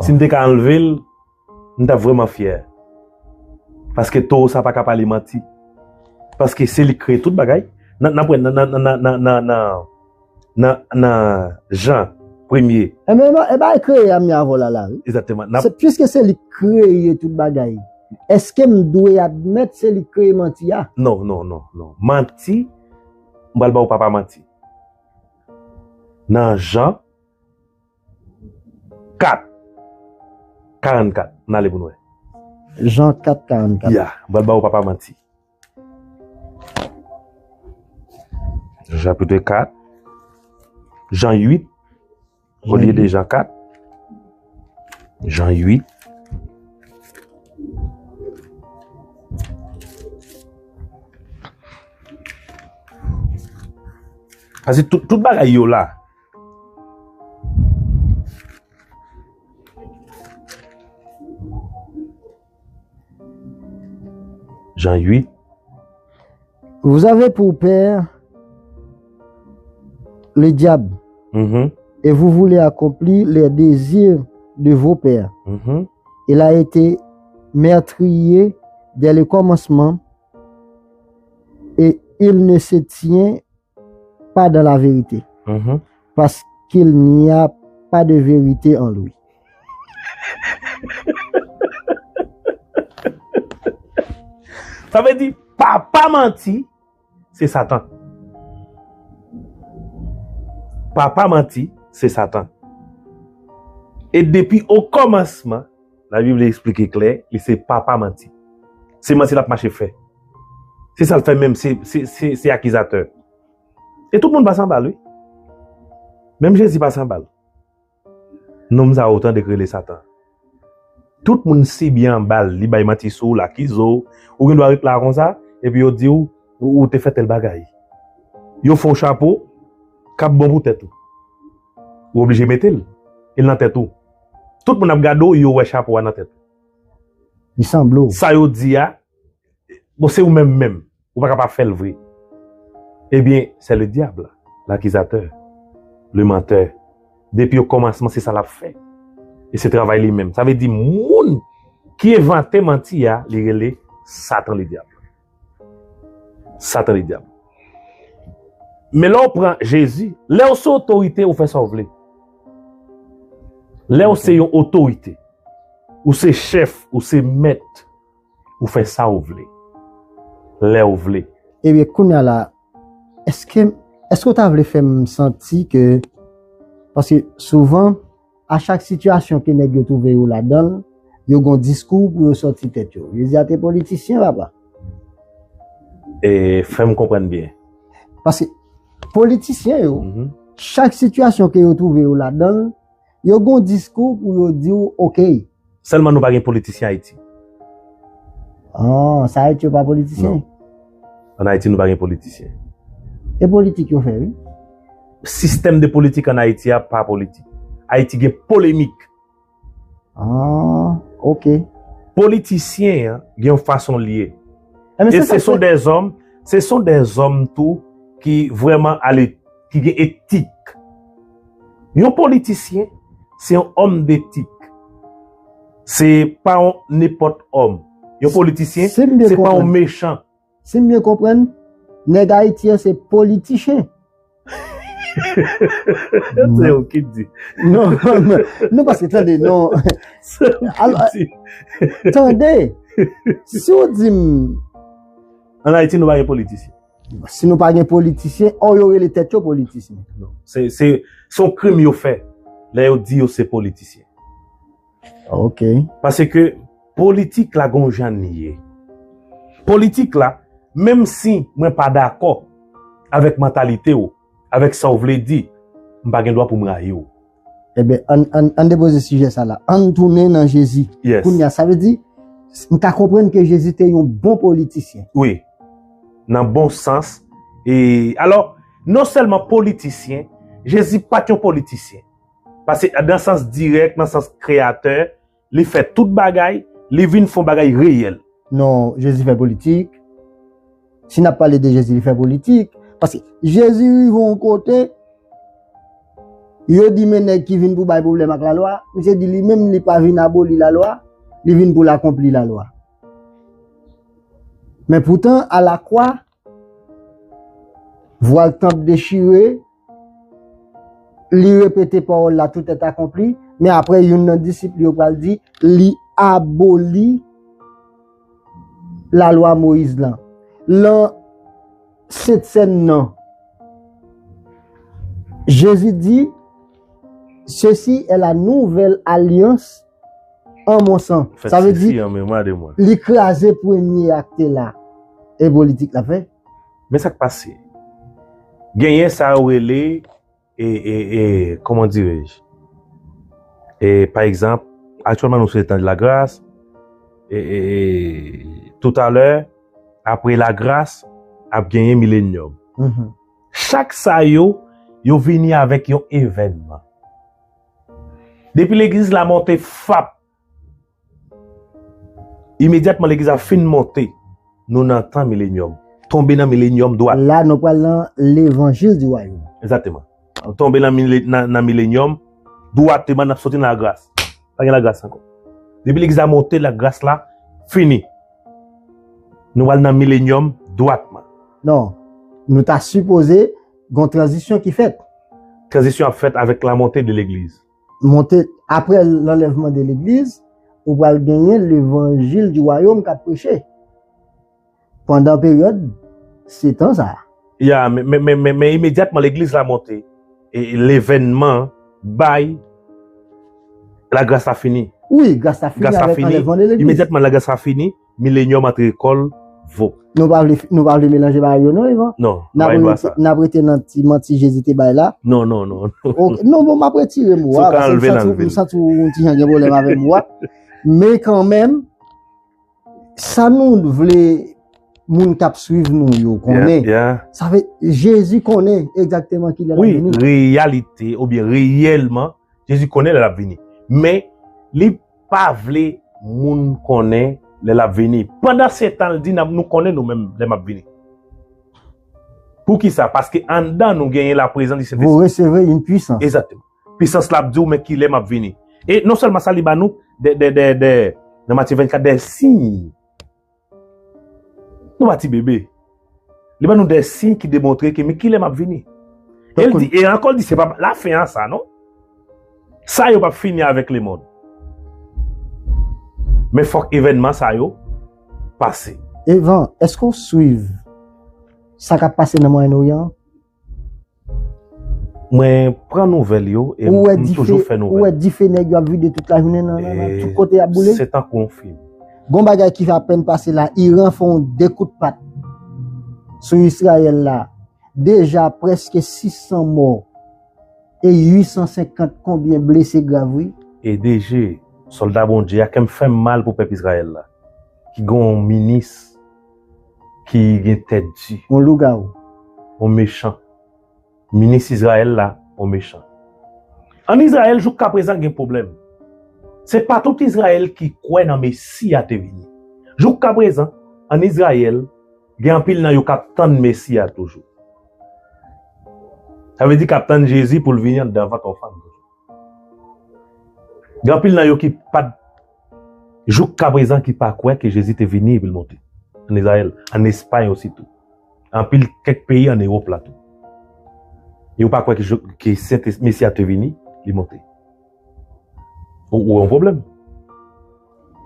Si m te ka anlve l, m t ap vrèman fyè. Paske towo sa pa ka pale manti. Paske se li k kreye tout bagay. Nan, nan, nan, nan, nan, nan, nan, nan, nan, nan Jan premye. Enben, e ba, e ba kreye a m ye avè w la, la, wi. Egzakteman. N ap Se, piske se li k kreye tout bagay, èske m dwe admèt se li k kreye manti a? Non, non, non, non. Manti, m pral ba w papa manti. Nan Jan kat, karannkat, n ale pou n wè. Jan kat, karannkat. Ya, m pral ba w papa manti. Jan chapit kat, Jan uit, olye de Jan kat, Jan uit. Paske tout, tout bagay yo la. Jan uit. Vous avez pour père le diable, Mhm, et vous voulez accomplir les désirs de vos pères. Mhm. Il a été meurtrier dès le commencement, et il ne se tient pas dans la vérité, Mhm. parce qu'il n'y a pas de vérité en lui. Sa vle di, papa manti, se Satan. Papa manti, se Satan. E depi o kòmansman, Labib li eksplike klè, li se papa manti. Se manti l ap mache fè. Se sa l fè menm, se, se, se, se akizatè. E tout moun pase anba l, wi. Menm Jezi pase anba l. Nonm sa yo tande k rele Satan. Tout moun sibi anba l, li bay manti sou w, l akize w. Ou gen dwa ret la konsa, epi yo di w, ou, ou te fè tèl bagay. Yo fè w chapo, k ap bon pou tèt ou. Ou oblije mete l. E l nan tèt ou. Tout moun ap gade w, yo wè chapo a nan tèt ou. Li sanble w. Sa yo di a, bon, se ou menm menm. Ou pa ka pa fè l vre. Ebyen, c'est le diable, l'accusateur, le menteur. Depi o kòmansman, se sa l ap fè. E se travay li menm. Sa vle di, moun ki envante manti a, li rele Satan le diable. Satan le diable. Men lè w pran Jezi, lè w se otorite, ou fè sa w vle. Lè w se yon otorite, ou se chèf, ou se mèt, ou fè sa w vle. Lè w vle. Ebyen, kounye a la, èske, èske w ta vle fè m santi ke, paske souvan, a chak sitiyasyon ke nèg yo twouve yo ladan l, yo gon diskou pou yo sòti tèt yo. Jezi a te politisyen, papa. E fè m konprann byen. Paske politisyen yo, Mhm. chak sitiyasyon ke yo twouve yo ladan l, yo gon diskou pou yo di w, "Ok." Sèlman nou pa gen politisyen Ayiti. Ah, sa Ayiti yo pa politisyen? Non. Ann Ayiti, nou pa gen politisyen. E politik yo fè, wi. Sistèm de politik ann Ayiti a pa politik. Ayiti gen polemik. Ah, ok. Politisyen an gen yon fason l ye. E se son dèzòm, se son dèzòm tou ki vrèman ale, ki gen etik. Yon politisyen, se yon òm detik. Se pa yon nenpòt òm. Yon politisyen, se pa yon mechan. Si m byen konprann, nèg Ayiti an se politichen. Se ou ki di. Non, non, non, paske tande, non. Se ou ki di. Tande, si w di m. Ann Ayiti, nou pa gen politisyen. Si nou pa gen politisyen, o yo rele tèt yo politisyen. Non. Se, se, se yon krim yo fè lè yo di yo se politisyen. Ok. Paske politik la gon jan li ye. Politik la, menm si mwen pa dakò avèk mantalite w, avèk sa w vle di, m pa gen dwa pou m rayi w. Ebyen, ann, ann, ann depoze sijè sa la. Ann tounen nan Jezi. Yes. Kounye a, sa vle di, m ka konprann ke Jezi te yon bon politisyen. Wi. Nan bon sans. E, alò, non sèlman politisyen, Jezi pa t yon politisyen. Paske nan sans dirèk, nan sans kreyatè, li fè tout bagay, li vin fè yon bagay reyèl. Non, Jezi fè politik. Si n ap pale de Jezi, li fè politik. Paske Jezi rive yon kote, yo di men nèg ki vin pou bay pwoblèm ak lalwa, misye di li menm li pa vin aboli lalwa, li vin pou l akonpli lalwa. Men poutan, alakwa, vwal tanp dechire, li repete pawòl la tout est accompli, men apre youn nan disip li yo pral di li aboli lalwa Moyiz lan. Lan Sentsèn nan, Jezi di, ceci est la nouvelle alliance en mon sang. Sa vle di, li kraze premye akte la. E politik la fè. Men sa k pase. Genyen sa yo rele, e, e, e, comment dirais-je? E, pa egzanp, aktyèlman nou sou letan de lagras, e, e, e, toutalè, apre lagras, ap genyen milenyòm. Chak sa yo, yo vini avèk yon evènman. Depi legliz la monte fap, imedyatman legliz la fin monte, nou nan tan milenyòm. Tonbe nan milenyòm dwat. La, nou pral nan levanjil di wayòm. Egzakteman. Tonbe nan, mile, nan, nan milenyòm dwatman, n ap soti nan lagras. Pa gen lagras ankò. Depi legliz la monte, lagras la fini. Nou pral nan milenyòm dwatman. Non. Nou ta sipoze gon tranzisyon ki fèt. Tranzisyon ap fèt avèk la montée de legliz. Monte, apre l'enlèvement de legliz, ou pral genyen levanjil di wayòm k ap preche. Pandan peryòd setan sa a. Ya, men, men, men, men, men imedyatman legliz la monte, e, e levènman bay, lagras la fini. Wi, gras la fini avèk anlèvman de legliz. Imedyatman lagras la fini, milenyòm antre kòl vo. Nou pa vle, nou pa vle melanje bagay yo non, Evan. Non, n ap rete, n ap rete nan ti manti Jezi te bay la. Non, non, non. Ok, non, bon, m ap retire mo a, paske m santi, m santi w yon ti jan gen pwoblèm avè mo a. Men kanmenm, sa nou vle moun k ap swiv nou yo konnen. Sa vle, Jezi konnen egzakteman kilè l ap vini. Wi, reyalite, oubyen reyèlman, Jezi konnen lè l ap vini. Men, li pa vle moun konnen lè l ap vini. Pandan se tan, l di n ap, nou konnen nou menm lè m ap vini. Poukisa? Paske anndan nou genyen laprezans di Sentespri. Vous recevrez une puissance. Egzakteman. Pisans la ap di w, men kilè m ap vini. E non sèlman sa, li ba nou de, de, de, de, nan Matye vennkat, de siy. Nou pa ti bebe. Li ban nou de siy ki demontre ke men kilè m ap vini. E l di, e ankò l di, se pa lafen an sa, non. Sa yo p ap fini avèk lemonn. Men fòk evènman sa yo pase. Evan, èske w swiv sa k ap pase nan Mwayen Oryan an? Mwen pran nouvèl yo e m toujou fè nouvèl. Ou wè dife nèg yo ap vide tout lajounen nan, nan, nan tout kote y ap boule? Se tankou yon fim. Gon bagay ki apèn pase la, Iran fè yon de kout pat sou Izrayèl la. Deja prèske sis san mò e uit san senkant konbyen blese grav, wi. E D G, sòlda Bondye a, kè m fè m mal pou pèp Izrayèl la. Ki gen yon minis ki gen tèt di. Yon lougawou. Yon mechan. Minis Izrayèl la, yon mechan. Ann Izrayèl, joukaprezan, gen pwoblèm. Se pa tout Izrayèl ki kwè nan Mesi a te vini. Joukaprezan, ann Izrayèl, gen anpil nan yo k ap tann Mesi a toujou. Sa vle di k ap tann Jezi pou l vini anndan vant yon fanm toujou. Gen anpil nan yo ki pa t, joukaprezan, ki pa kwè ke Jezi te vini epi l monte. Ann Izrayèl, ann Espay ositou. Anpil, kèk peyi ann Ewòp la tou. Yo pa kwè ke, ke Sent Mesi a te vini, li monte. Ou, ou wè yon pwoblèm.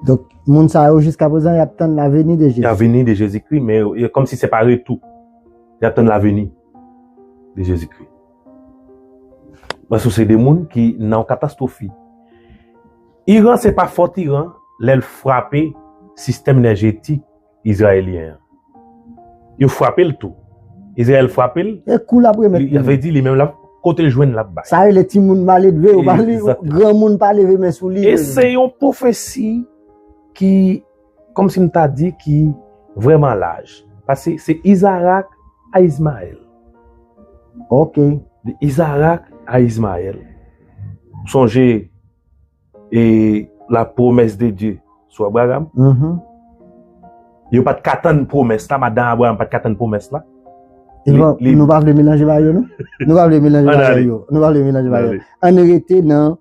Donk, moun sa yo, jiskaprezan, y ap tann laveni de Jezi. Y ap vini de Jezikri, men yo, yo, kòmsi se pa retou. Y ap tann laveni de Jezikri. Paske se de moun ki nan yon katastwofi. Iran, se pa fòt Iran lè l frape sistèm enèjetik izrayelyen an. Yo frape l tou. Izrayèl frape l. E kou l ap remèt li. Sa vle di li menm l ap, kote l jwenn l ap bay. Sa rele timoun maledve, yo pa li, granmoun pa leve men sou li. E se yon pwofesi ki, kòmsi m ta di, ki vrèman laj. Paske se Izarak a Izmayèl. Ok. De Izarak a Izmayèl. Sonje, e, la promesse de Dieu sou Abraham. Mhm. Yo pa t ka tann pwomès la, madanm Abraham pa t ka tann pwomès la. E li, bon, li nou pa vle melanje bagay yo, non? Nou pa vle melanje bagay yo. Nou pa vle melanje bagay yo. Ann rete nan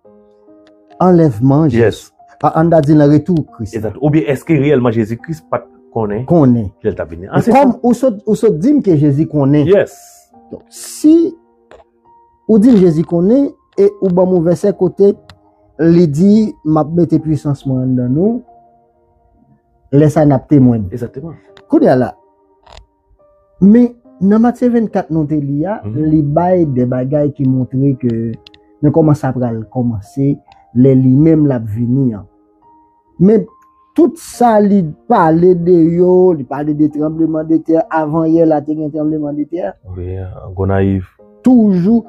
anlèvman Jezi. Yes. A, ann ta di nan retou Kris. Exact. Oubyen èske reyèlman Jezi Kris pa t konnen, konnen lè l t ap vini? E kòm ou sot, ou sot di m ke Jezi konnen. Yes. Donk, si ou di m Jezi konnen, e ou ban m yon vèsè kote li di, "M ap mete pwisans mwen anndan nou," lè sa n ap temwen. Exactement. Kounye a la, men nan Matye vennkat nou te li a, mhm, li bay de bagay ki montre ke nan kòman sa pral kòmanse, lè li menm l ap vini an. Men tout sa li pale de yo, li pale de tranbleman de tè, avan yè la te gen tranbleman de tè. Wi, an Gonayiv. Toujou,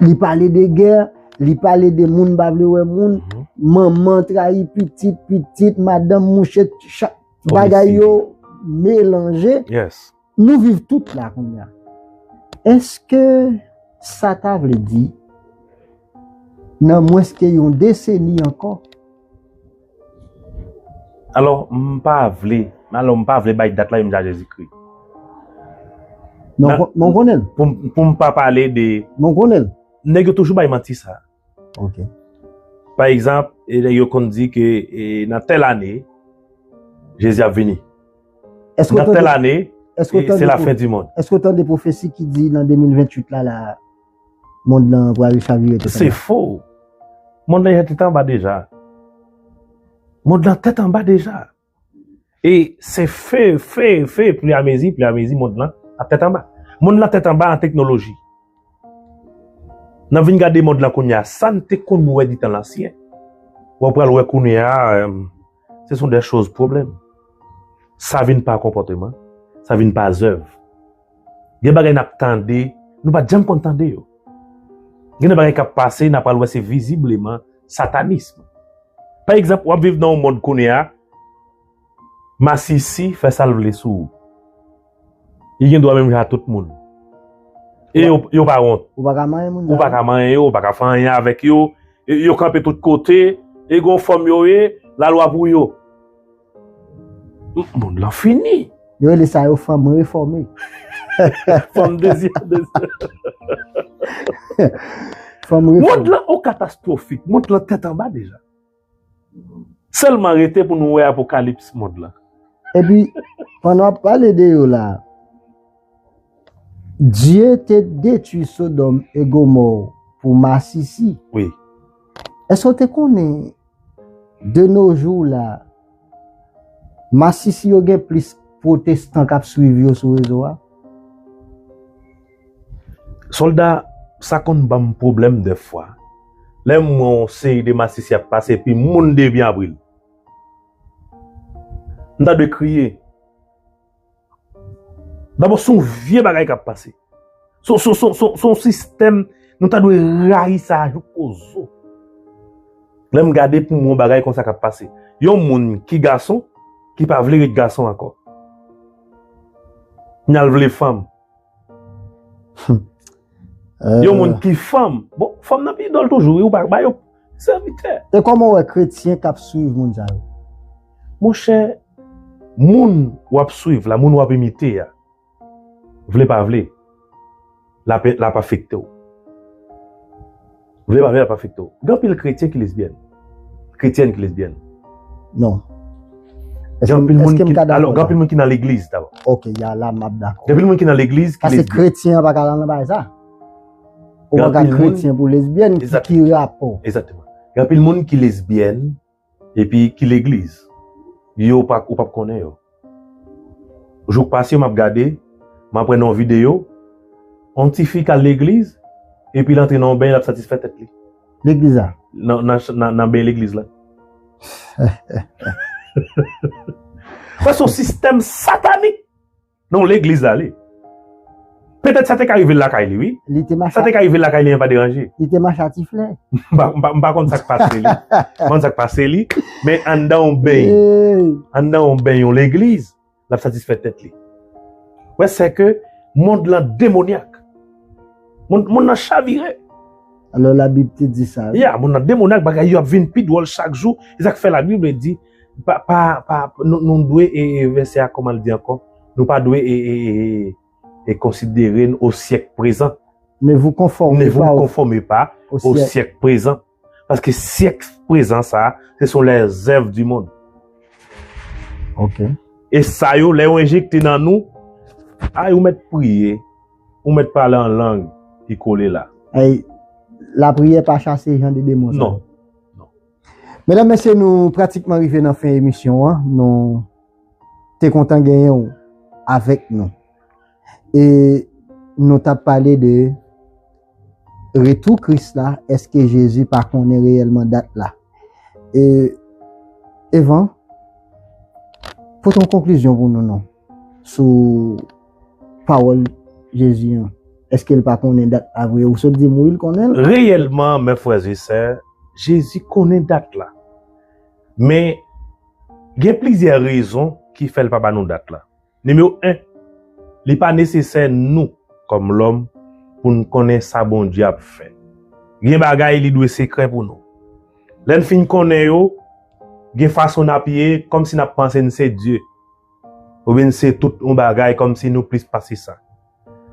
li pale de gè, li pale de moun pa vle wè moun, mhm, manman trayi pitit, pitit, madanm mouche, chak bagay yo melanje. Yes. Nou viv tout la kounye a. Èske sa ta vle di, nan mwens ke yon deseni ankò? Alò, m pa vle, alò, m pa vle bay dat la menm jan Jezikri. Men w konnen l. Pou, pou m pa pale de. Men w konnen l. Nèg yo toujou bay manti sa. Ok. Pa egzanp, e, yo konn di ke, e, nan tèl ane, Jezi ap vini. Nan tèl ane, e, se la fen di mond. Èske w tande pwofesi ki di nan de mil venntuit la, la, mond lan pral chavire tèt anba? Se fo. Mond lan tèt anba deja. Mond lan tèt anba deja. E se fe, fe, fe, pli a mezi, pli a mezi, mond lan ap tèt anba. Mond lan tèt anba an teknoloji. N ap vin gade mond lan kounye a, sa n te konn wè ditan lansyen, w ap pral wè kounye a, euh, ce sont des choses problèmes. Sa vin pa konpòteman, sa vin pa zèv. Gen bagay n ap tande, nou pa t janm konn tande yo. Gen de bagay k ap pase, n ap pral wè se vizibleman satanism. Pa egzanp, w ap viv nan yon mond kounye a, masisi fè sa l vle sou ou. Li gen dwa menm jan a tout moun. E yo, yo pa wont. Ou pa ka manyen moun sa yo. Ou pa ka manyen yo, ou pa ka fè anyen avèk yo. E yo kanpe tout kote, e gon fòm yo ye, lalwa pou yo. M-, mond lan fini. Yo rele sa yo fanm refòme. Fanm dezi-, dezi-, fanm refòme. Mond lan o katastwofik, mond lan tèt anba deja. Sèlman rete pou nou wè apokalips mond lan. Epi, pandan w ap pale de yo la, Dye te detwi Sodòm e Gomò pou masisi. Wi. Èske w te konnen, de nos jours la, masisi yo gen plis pwotestan k ap swiv yo sou rezo a? Sòlda, sa konn ban m pwoblèm dèfwa. Lè m wè yon seri de masisi ap pase, epi moun devyen ap ri l. M ta dwe kriye. Dabò, se yon vye bagay k ap pase. Se, se, se, se, se yon sistèm, nou ta dwe rayi sa jouk o zo. Lè m gade pou m wè yon bagay konsa k ap pase. Yon moun ki gason, ki pa vle ret gason ankò. Kounye a l vle fanm. Yon moun ki fanm. Bon, fanm nan pi dòl toujou, wi, ou pa ba yo sèvitè. E kòman w wè kretyen k ap swiv moun sa yo? Monchè, moun w ap swiv la, moun w ap imite a, vle pa vle, l ap, l ap afekte w. Vle pa vle, l ap afekte w. Gen anpil kretyen ki lesbyèn. Kretyèn ki lesbyèn. Non. Gen anpil moun ki, alò, gen anpil moun ki nan legliz dabò. Ok, ya la m ap dakò. Gen anpil moun ki nan legliz ki lesbyèn. Paske kretyen an pa ka al nan bagay sa. Ou pa ka kretyen pou lesbyèn, ki, ki rapò? Egzakteman. Gen anpil moun ki lesbyèn, epi ki legliz. Yo pa, ou p ap konnen yo. Jou k pase, m ap gade, m aprann yon videyo, yon tifi k al legliz, epi l antre nan yon beny, l ap satisfè tèt li. Legliz la? Nan, nan, nan, nan beny legliz la. Wè, se yon sistèm satanik. Non, legliz la li. Petèt sa te ka rive l lakay li, wi. Li te mache. Sa te ka rive l lakay li, men pa deranje. Li te mache a ti flè. M pa, m pa, m pa konn sa k pase li. M pa konn sa k pase li. Men anndan yon beny. Hey. Anndan yon beny yon legliz, l ap satisfè tèt li. Wè, sè ke mond lan demonyak. Moun, moun nan chavire. Alò Labib te di sa. Ya, moun nan demonak, bagay yo ap vin pi dwòl chak jou. E sa k fè Labib di, pa, pa, pa, nou, nou dwe, e, e vèsè a, kòman l di ankò? Nou pa dwe e, e, e, e konsidere n o syèk prezan. Ne vous conformez Ne vous pas au- conformez pas au au siècle. Siècle présent. Paske syèk prezan sa, ce sont les œuvres du monde. Ok. E sa yo, lè yo enjekte nan nou, ay, ou mèt priye, ou mèt pale an lang ki kole la. Ay, lapriyè pa chase jan de demon sa. Non. Medam, mesye, nou pratikman rive nan fen emisyon an. Nou te kontan genyen w avèk nou. E nou t ap pale de retou Kris la, èske Jezi pa konnen reyèlman dat la? E Evan, pote yon konklizyon pou nou non, sou pawòl Jezi an. Èske l pa konnen dat la vre? Ou sot di m wi, l konnen l. Reyèlman, mes frères et sœurs, Jezi konnen dat la. Men, gen plizyè rezon ki fè l pa ba nou dat la. Nimewo en, li pa nesesè nou, kòm lòm, pou n konnen sa Bondye ap fè. Gen bagay li dwe sekrè pou nou. Lè n fin konnen yo, gen fason n ap ye, kòmsi n ap panse n se Dye. Oubyen n se tout yon bagay, kòmsi nou plis pase sa.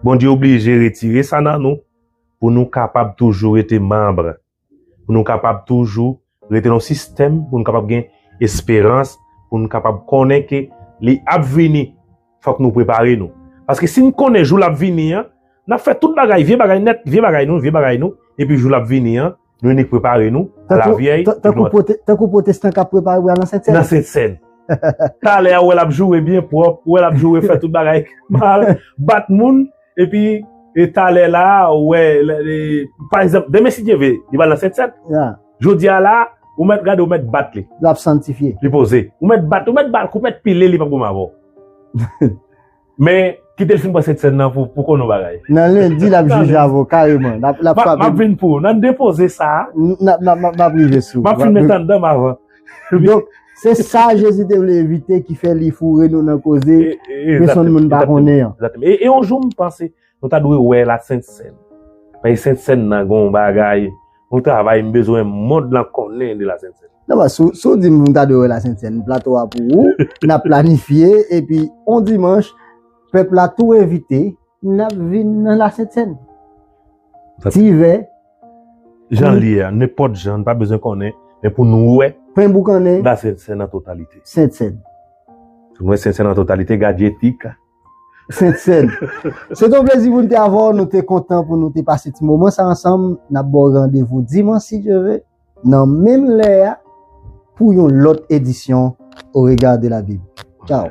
Bondye oblije retire sa nan nou, pou nou kapab toujou rete manb, pou nou kapab toujou rete nan sistèm, pou nou kapab gen esperans, pou nou kapab konnen ke li ap vini. Fòk nou prepare nou. Paske si n konnen jou l ap vini an, n ap fè tout bagay, vye bagay nèt, vye bagay nou, vye bagay nou, epi jou l ap vini an, nou nik prepare nou a la vyèy. Tankou pwotestan k ap prepare pou al nan Sentsèn. Nan Sentsèn. Talè a, ou wè l ap joure byen pwòp, ou wè l ap joure fè tout bagay mal, bat moun, epi e talè la, ou wè, pa egzanp, demen si Dye vle, li pral nan Sentsèn. Jodi a la, ou mèt gade, ou mèt bat li. L ap sanktifye. Li poze. Ou mèt bat, ou mèt bat, ou mèt pile, li p ap goumen avè w. Men, kite l fin pran Sentsèn nan pou, pou konnen yon bagay. Nan lendi, l ap jije avè w kareman. L ap, l ap frape. M ap vin pou ou. Nan depoze sa. M ap rive sou. M ap fin met anndan m avan. Donk, se sa Jezi te vle evite ki fè li foure nou nan koze. Pèsonn moun pa konnen an. E yon jou, m panse, nou ta dwe wè Lasentsèn. Paske Sentsèn nan gen yon bagay, yon travay m bezwen mond lan konnen de Lasentsèn. Non, si w di m nou ta dwe wè Lasentsèn, plato a pou ou, n ap planifye, epi yon dimanch, pèp la tou envite, n ap vin nan Lasentsèn. Ti vè. Jan l ye a, nenpòt jan, n pa bezwen konnen, men pou nou wè. Pen boukannen. Lasentsèn an totalite. Sentsèn. Pou nou wè Sentsèn an totalite, Gadjetika. Sentsèn. Se te yon plezi pou nou te avè w, nou te kontan pou nou te pase ti moman sa ansanm. N ap ba w randevou dimanch si Dye vle, nan menm lè a, pou yon lòt edisyon Au Regard de la Bible. Tchaw.